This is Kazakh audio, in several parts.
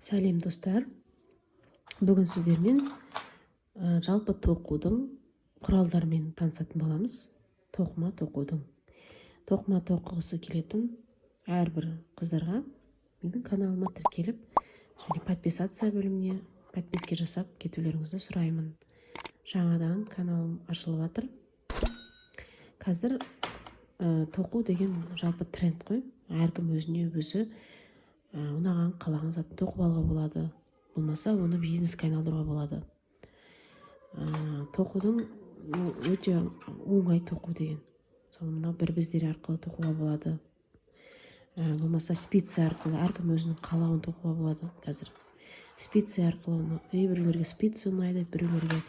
Сәлем, достар! Бүгін сіздермен жалпы тоқудың құралдарымен танысатын боламыз. Тоқыма тоқудың, тоқыма тоқығысы келетін әрбір қыздарға менің каналыма тіркеліп және подписаться бөліміне подписка жасап кетулеріңізді сұраймын. Жаңадан каналым ашылып жатыр. Қазір тоқу деген жалпы тренд қой. Әркім өзіне өзі ұнаған, қалаған затын тоқып алуға болады, болмаса оны бизнеске айналдыруға болады. Тоқудың өте оңай тоқу деген, мысалы, мынау бір біздер арқылы тоқуға болады, болмаса спица арқылы, әркім өзінің қалауын тоқуға болады. Қазір спица арқылы кейбіреулерге спица ұнайды, біреулерге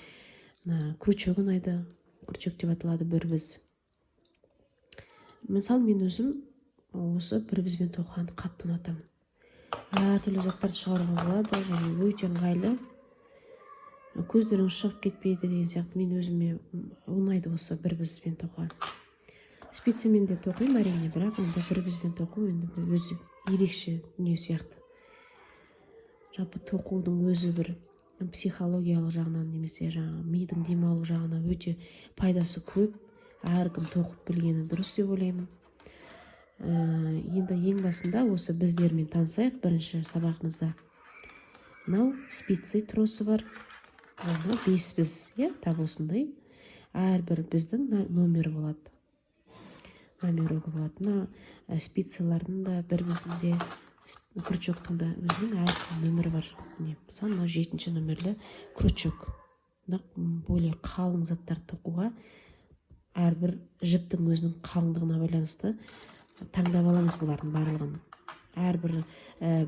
мына крючок ұнайды, крючок деп аталады, бір біз. Мысалы, мен өзім осы бір бізбен тоқығанды қатты ұнатамын. Әртүрлі заттарды шығаруға болады және өте ыңғайлы, көздерің шығып кетпейді деген сияқты. Мен өзіме ұнайды осы бір бізбен тоқыған. Спицамен де тоқимын, әрине, бірақ енді бір бізбен тоқу енді өзі ерекше дүние сияқты. Жалпы тоқудың өзі бір психологиялық жағынан немесе жаңағы мидың демалу жағынан өте пайдасы көп. Әркім тоқып білгені дұрыс деп ойлаймын. Енді ең басында осы біздермен танысайық. Бірінші сабағымызда мынау спицы, тросы бар, мынау бес біз, иә. Тап осындай әрбір біздің номері болады, номері болады. Мына спицалардың да, бір біздің де, крючоктың да өзінің әртүрлі нөмірі бар. Міне, мысалы, мынау жетінші номерлі крючок. Мына более қалың заттарды тоқуға, әрбір жіптің өзінің қалыңдығына байланысты таңдап аламыз бұлардың барлығын. Әрбір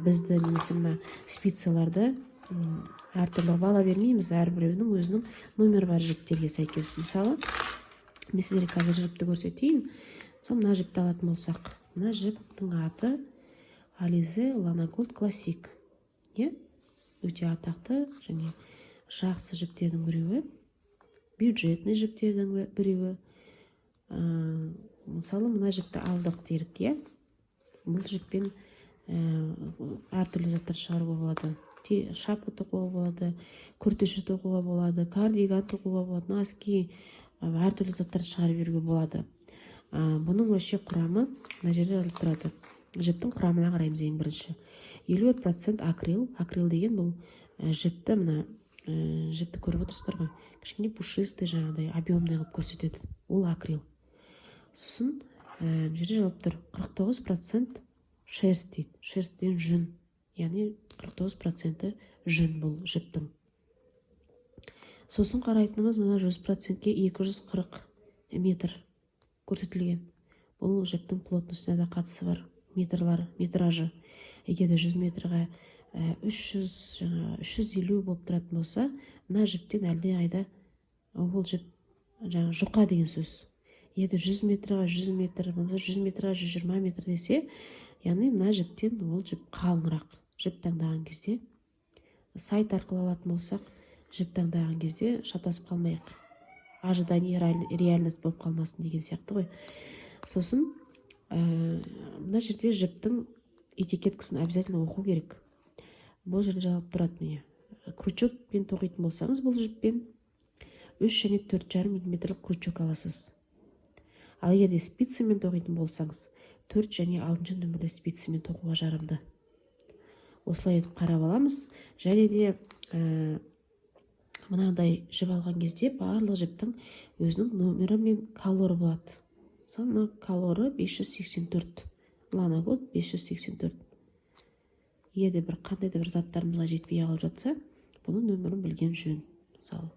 бізді немесе мына спицаларды әртүрлі қылып ала бермейміз. Әрбіреуінің өзінің номері бар жіптерге сәйкес. Мысалы, мен сіздерге қазір жіпті көрсетейін. Мысалы, мына жіпті алатын болсақ, мына жіптің аты Ализе Лана Голд Классик, иә, өте атақты және жақсы жіптердің біреуі, бюджетный жіптердің біреуі. Мысалы, мына жіпті алдық делік, иә. Бұл жіппен әртүрлі заттар шығаруға болады: шапка тоқуға болады, күртеше тоқуға болады, кардиган тоқуға болады, носки, әртүрлі заттарды шығарып беруге болады. Бұның вообще құрамы мына жерде жазылып тұрады. Жіптің құрамына қараймыз. Ең бірінші 51% акрил. Акрил деген бұл жіпті, мына жіпті көріп отырсыздар ғой, кішкене пушистый, жаңағыдай объемный қылып көрсетеді, ол акрил. Сосын мына жерде жазылып тұр, 49% шерсть дейді. Шерсть деген жүн, яғни 49%-і жүн бұл жіптің. Сосын қарайтынымыз мына 100%-ке 240 метр көрсетілген. Бұл жіптің плотностына да қатысы бар, метрлар, метражы. Егер де 100 метрға 300, жаңағы 350 болып тұратын болса, мына жіптен әлдеқайда ол жіп жаңағы жұқа деген сөз. Егер де 100 метрға 100 метр, болмаса 100 метрға 120 метр десе, яғни мына жіптен ол жіп қалыңырақ. Жіп таңдаған кезде, сайт арқылы алатын болсақ, жіп таңдаған кезде шатасып қалмайық, ожидание реальность болып қалмасын деген сияқты ғой. Сосын мына жерде жіптің этикеткасын обязательно оқу керек. Бұл жерде жазылып тұрады. Міне, крючокпен тоқитын болсаңыз, бұл жіппен 3 және 4,5 миллиметрлік крючок аласыз. Ал егер де спицамен тоқитын болсаңыз, 4 және 6 нөмірлі спицамен тоқуға жарамды. Осылай етіп қарап аламыз. Және де мынандай жіп алған кезде барлық жіптің өзінің номері мен колоры болады. Мысалы, мына колоры 584, Лана Голд 584. Егер де бір қандай да бір заттарымызға жетпей қалып жатса, бұның нөмірін білген жөн. Мысалы,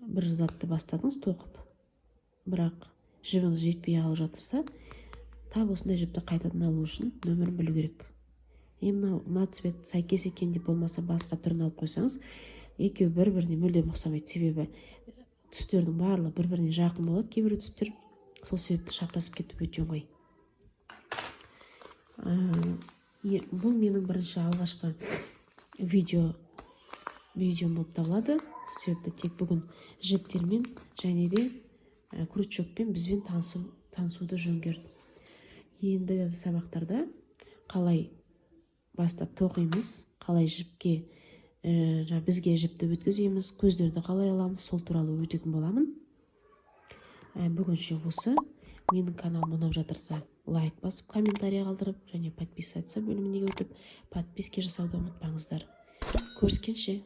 бір затты бастадыңыз тоқып, бірақ жібіңіз жетпей қалып жатырса, тап осындай жіпті қайтадан алу үшін нөмірін білу керек. И мынау мына цвет сәйкес екен деп, болмаса басқа түрін алып қойсаңыз, екеуі бір біріне мүлдем ұқсамайды, себебі түстердің барлығы бір біріне жақын болады кейбір түстер. Сол себепті шатасып кету өте оңай. Бұл менің бірінші, алғашқы видеом болып табылады. Сол себепті тек бүгін жіптермен және де крючокпен бізбен танысуды жөн көрдім. Ендігі сабақтарда қалай бастап тоқимыз, қалай жіпке жаңа бізге жіпті өткіземіз, көздерді қалай аламыз, сол туралы өтетін боламын. Бүгінше осы. Менің каналым ұнап жатырса, лайк басып, комментарий қалдырып және подписаться бөліміне өтіп, подписка жасауды ұмытпаңыздар. Көріскенше!